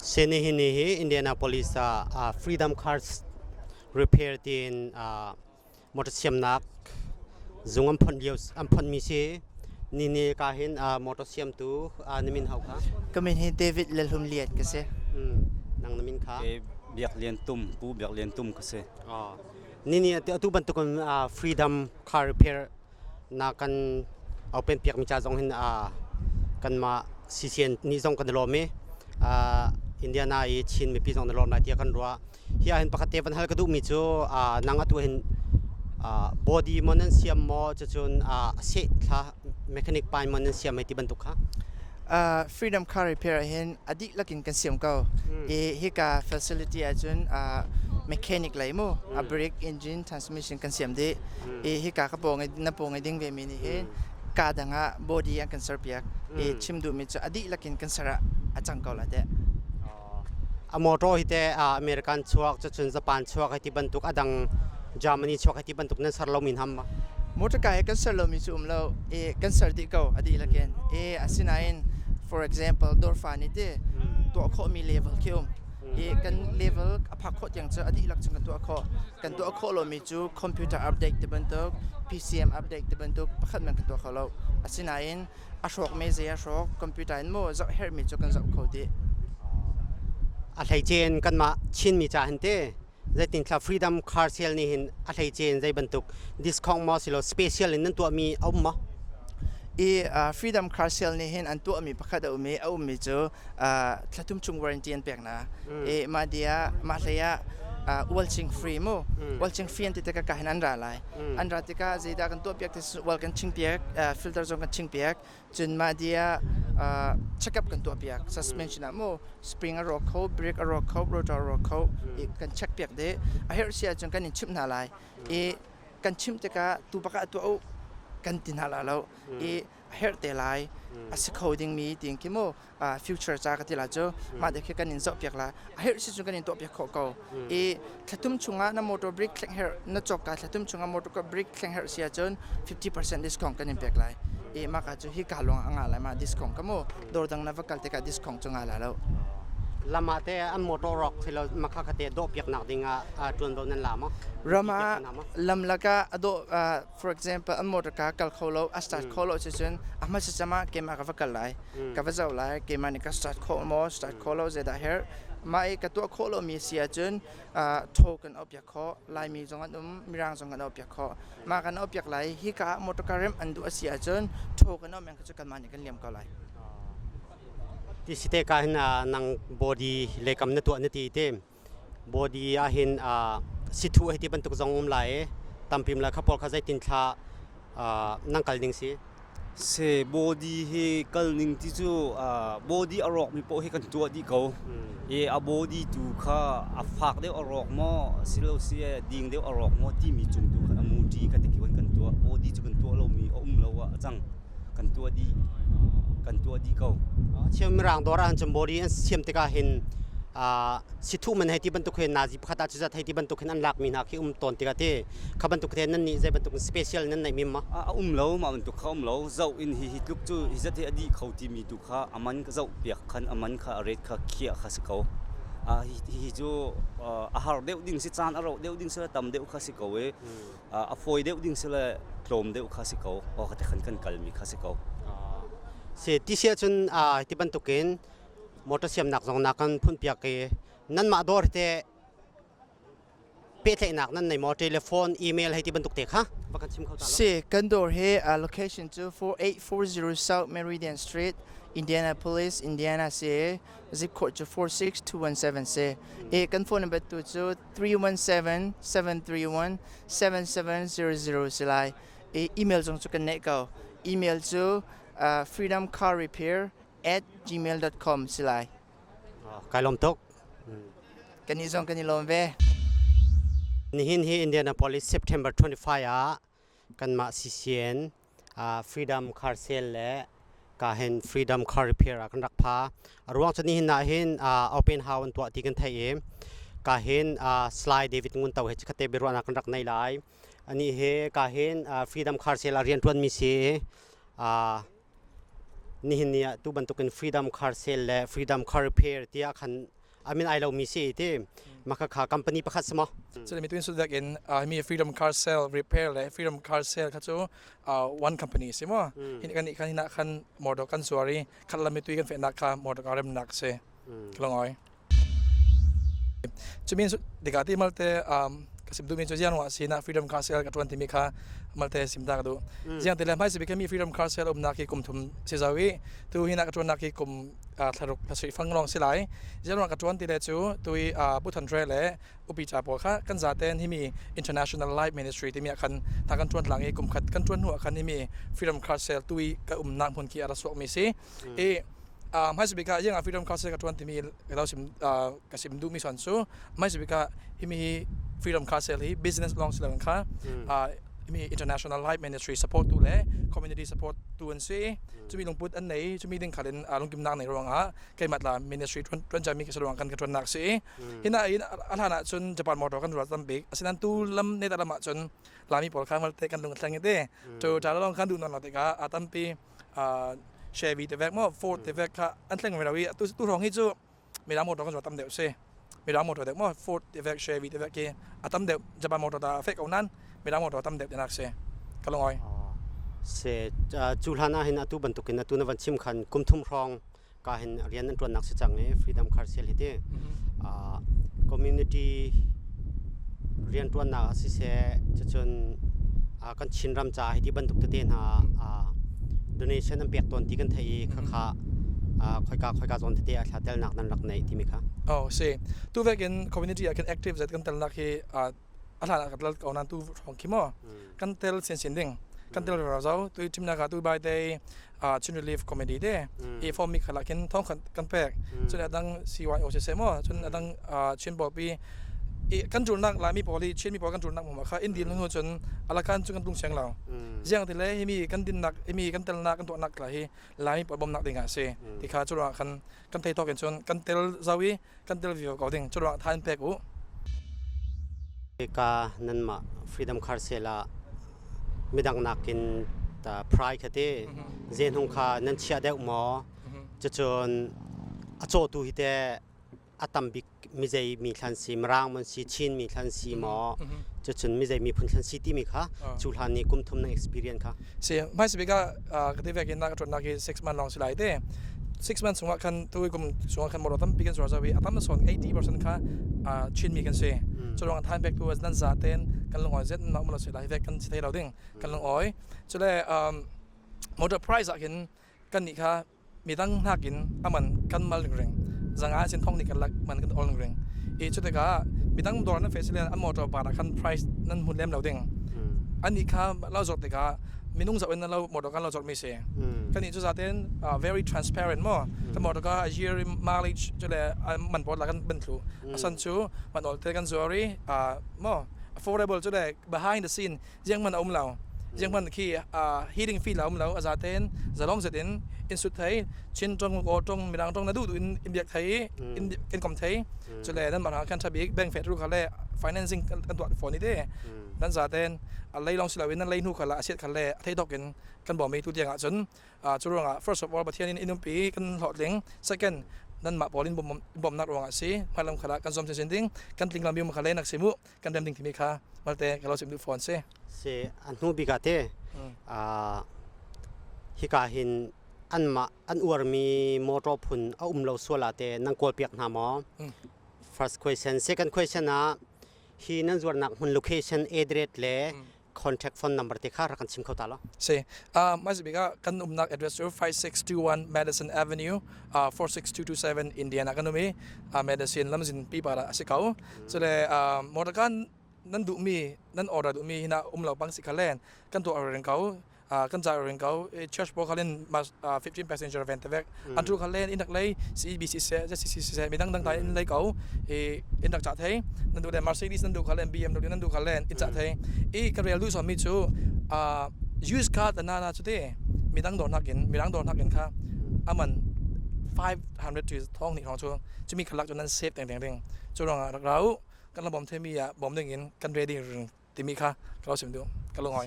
Senihin hi Indianapolis ah Freedom Cars Repair tiin motor siamnak zung an phon lio an phonmi si. Ni ni ka hin motor siamtu na min hau kha? Ka min hi David Lalhum Lian ka si. Nang na min kha? Biak Lian Tum, Pu Biak Lian Tum ka si. Ni ni atu bantukin Freedom Car Repair na kan open piakmi ca zong hin kanmah CCN nih zong kan i lawm i Indiana i Chin mipi zong na lawm lai tiah kan ruah. Hi ah hin pakhat te van hal ka duhmi cu nang atu hin body maw nan siam maw cucun seh thla mechanic pai maw nan siam hei ti bantuk kha? Freedom Car Repair ah hin a dihlak in kan siam ko. I hika facility ahcun mechanic lei mu a brake engine transmission kan siam dih. I hika ka pawng na pawng i ding ve mi nih hin ka dang ah body an kan ser piak. I chim duhmi cu a dihlak in kan ser ah a cang ko lai teh. A motor hi te American chuak cucun Japan chuak hei ti bantuk a dang Germany chuak hei ti bantuk nan ser lomi ham ma? Motor ka he kan ser lomi cu um lo i kan ser dih ko a dihlak in. I asinain for example dawrfa nih ti tuah khawhmi level khi um. I kan level a phak khawh tiang cu a dihlak chung kan tuah khawh. Kan tuah khawh lomi cu computer update ti bantuk, PCM update ti bantuk pakhat men kan tuah kho lo. Asinain a hrawk me zei a hrawk computer in maw zoh herhmi cu kan zoh kho dih. A hleice in kanmah Chinmi ca hin te zeitin thla Freedom Car Sale nih hin a hleice in zei bantuk discount maw silo special in nan tuahmi a um maw? I Freedom Car Sale nih hin an tuahmi pakhat a um i a ummi cu thlathum chung warranty an pek na. I mah dia mah hlei ah ualching free mu ualching free an ti tikah ka hin an ra lai. An ra tikah zeidah kan tuah piak ti wal kan ching piak filter zong kan ching piak cun mah dia check up kan tuah piak suspension ah mu spring a rawk kho brake a rawk kho rotor a rawk kho i kan check piak dih a herh si ahcun kan in chimh hna lai i kan chimh tikah tu bak ah tuah u kan ti hna la lo i a herh te lai a si kho dingmi tiin khi mu future ca ka ti la cu mah te khi kan in zoh piak la a herh si cun kan in tuah piak khawh ko i thlathum chungah na motor brake thleng herh na cawk ka thlathum chungah motor brake thleng herh si ahcun 50% discount kan in pek lai i mah ka cu hi ka lawng a ngah lai ma discount ka mu dawr dang na va kal tikah discount cu nga la lo lam ah te an motor rock silo makha khate dawh piak nak ding ah tuanvo nan la ma ram ah lam laka ado for example an motor ka kal kho lo a start kho lo cun a hmasa cem ah keimah ka va kal lai ka va zoh lai keimah nih ka start khawh maw start khawh lo zeidah herh mah i ka tuah khawh lomi si ahcun tho kan auh piak khawh laimi zong an um mirang zong kan auh piak khawh mah kan auh piak lai hi ka ah motor car remh an duh a si ahcun tho kan auh men cu kanmah nih kan liam ko lai ti si te ka hin nang body lekam na tuah na ti te Body ahhin sithu hei ti bantuk zong um lai i tampim le kha pawl kha zeitin thla nan kal ning si? Se body hi kal ning ti cu body a rawk mi poh hi kan tuah dih ko. I a body tu kha a fak deuh a rawk maw silo si ding deuh a rawk maw timi cung tu khan a muṭi kha ti kan tuah. Body cu kan tuah lomi a um lo ah a cang. Kan tuah dih. Kan tuah dih ko. Cheu mirang dawr ah cun body an siam tikah hin sithu man hei ti bantuk hin nazi pakhat ah cuzat hei ti bantuk hin an lak mi hna khi um tawn tikah ti kha bantuk te nan nih zei bantuk special nan neih mi ma a um lo mah bantuk kha um lo zoh in hi hi tluk cu hi zat hi a dih kho ti mi tu kha aman ka zoh piak khan aman kha a rate kha khiah kha si ko hi hi cu a har deuh ding si caan a roh deuh ding si tam deuh kha si ko i a fawi deuh ding si le tlawm deuh kha si ko o ka te khan kan kal mi kha si ko se ti sia cun ti bantukin motor siamnak zong na kan phunpiak i nanmah dawr te pehtlaihnak nan nei maw telephone email hei ti bantuk te kha va kan chim kho ta lo Si, kan dawr hi location cu 4840 South Meridian Street, Indianapolis, Indiana si. Zip code cu 46217 si. I kan phone number tu cu 317 731 7700 si lai. I email zong cu kan neih ko. Email cu freedomcarrepair at gmail.com si lai. Kai lawm tuk. Kan i zong kan i lawm ve. Nihin hi Indianapolis September 25 ah kanmah CCN Freedom Car Sale le kahin Freedom Car Repair ah kan rak pha. A ruang cu nihin ah hin open house an tuah ti kan theih i kahin Sly David Ngun To he chikkhatte biaruahnak kan rak nei lai. Ani he kahin Freedom Car Sale ah riantuan mi si. Nihin ni ah tu bantukin Freedom Car Sale le Freedom Car Repair tiah khan amin ai lomi si ti maka kha company pakhat si maw? Cun mi tuin sudak in mi Freedom Car Sale Repair le Freedom Car Sale kha cu one company si mo. Hin kan kan hina khan motor kan suari khat lam mi tui kan fehnak kha motor ka remnak si. Kalongoi. Cumin dika ti malte ka sim duhmi cu ziang ruangah si na Freedom Car Sale ka ṭuan timi kha malte sim ta ka duh. Ziang ti le hmai si mi Freedom Car Sale umnak hi kum thum si zau i tu hi na ka ṭuannak hi kum thlaruk thlasui fang lawng si lai. Ziang ruangah ka ṭuan ti le cu tu i Pu Than Hre le upi ca pawl kha kan zaten himi International Life Ministry timi ah khan ta kan ṭuan tlang i kum khat kan ṭuan hnu ah khan himi Freedom Car Sale tu i ka umnak hmun khi a ra suakmi si. I hmaisa bik ah yang ah Freedom Car Sale ka ṭuan timi ka sim ka sim duhmi son cu hmaisa bik ah himi hi Freedom Car Sale hi business lawng si loin kha himi International Life Ministry support tu le community support tu an si. Cumi lungput an nei, cumi ding khal in lungkimnak nei ruangah keimah la ministry ṭuan cami ka si ruang kan ka ṭuannak si. Hina in a hlan ah cun Japan motor kan ruat tam bik. Asinain tu lam ne lam ah cun Lami pawl kha malte kan lung thleng te. Toyota lawng khan duh non lo tikah a tampi Chevy te vek maw Ford te vek kha an thleng ve lo i tu tu hrawng hi cu Mirang motor kan zuar tam deuh si. Mirang motor deuh maw Ford te vek Chevy te vek hi a tam deuh. Japan motor ta fek ko nan Mirang motor tam deuh tinak si. Ka lungoi. Se cu hlan ah hin atu bantukin atu na van chim khan kum thum hrawng ka hin rian an ṭuannak si cang i Freedom Car Sale hi ti community rianṭuannak ah siseh cucun kan Chinram caah hi ti bantuk tete hna donation an pek tawn ti kan theih i khakha khoika khoika zawn tete a thla telnak nan rak neih timi kha. Oh si tu vek in community ah khin active zat kan telnak hi a hlan ah ka tel ko nan tu hrawng khi maw kan tel sinsin ding kan tel ro zo tu thimnak ah tu bai te Chin Relief Committee te i form mi khala khin thong kan pek cun adang CYO si se mo cun adang Chin Bawpi i kan tulnak Laimi pawl hi Chin mi pawl kan tulnak mu kha in din hnu cun alakan cu kan tung siang lo ziang ti le himi kan dinnak himi kan telnak kan tuahnak la hi Laimi pawl bawmnak ding ah si ti kha cu ruangah khan kan thei tawk in cun kan tel zau i kan tel vivo ko ding cu ruangah tha in pek u. Ka nanmah Freedom Car Sale ah midang nakin ta price kha te zenhung kha nan chiah deuh maw? Cucun a cawtu hi te a tam bik mizei mi thlan si Mirang mon si Chin mi thlan si maw? Cucun mizei miphun thlan si timi kha cu hlan ni kum thum na experience kha. Si hmaisa bik ah ka ti vek in na ka ṭuannak hi 6 month lawng si lai te. 6 months chungah khan tu kum chungah khan motor tampi kan zuar zau i a tam sawn 80% kha Chinmi kan si. Cu ruangah than pek tu nan za ten kan lungawi zet nan um lo si lai vek kan si thei lo ding kan lungawi. Cule motor price ah khin kan nih kha midang nakin aman kan mal ring zanga sin thong ni kan lak man kan ol ring i cu tikah midang dawr nan fe silen an motor par ah khan price nan hmun lem lo ding ani kha lo zawt tikah minung zoh in lo motor kan lo zawt mi si kan ni cu zaten very transparent mo kan motor ka year mileage chu le man pot la kan ban thlu asan chu man ol te kan zuari mo affordable chu le behind the scene ziang man a um lo ziang man khi heating fee la um lo aza ten zalong zet in in sut thei Chin tong o tong Mirang tong na du du in in biak thei in in kom thei chule nan mar kan thabik bank fet ru khale financing kan tuat phone ni te nan za ten a lei long silo in nan lei hnu khala asiat khale thei dok in kan bom mi tu tiang ah cun cu ruangah first of all Pathian in inumpi kan hlawhtling second nan mah pawl in bom bom nak ruangah si hmalam khala kan zom sin ding kan tling lam mi khale nak simu kan rem ding timi kha malte ka lo sim duh fawn si. Si an hnu bik ah te hika hin anmah an uarmi motor phun a um lo sual ah te nan kawl piak hna maw? First question. Second question ah hi nan zuarnak hmun location address le contact phone number te kha rak kan chim kho ta lo. Si. Mas bik ah kan umnak address cu 5621 Madison Avenue, 46227 Indiana kan um i Madison lamzin pi par ah a si ko. Cule motor kan nan duhmi nan order duhmi hina um lo bang si khalen kan tuah ring ko kan ca ring ko church bo khalin 15 passenger van te vek an tu khalen in lei CBC se ZCC se midang dang ta in lei ko i in rak cha thei nan du le Mercedes nan du khalen BMW nan du khalen in cha thei i ka rel du so mi chu used car ta na na chu te midang dor nakin midang dor nakin kha aman 500 to thong ni hong chu chumi khalak chu nan save teng teng ding chu rong rak rau kan la bom themi ah bom ding in kan ready timi kha ka lo sim du ka lungoi.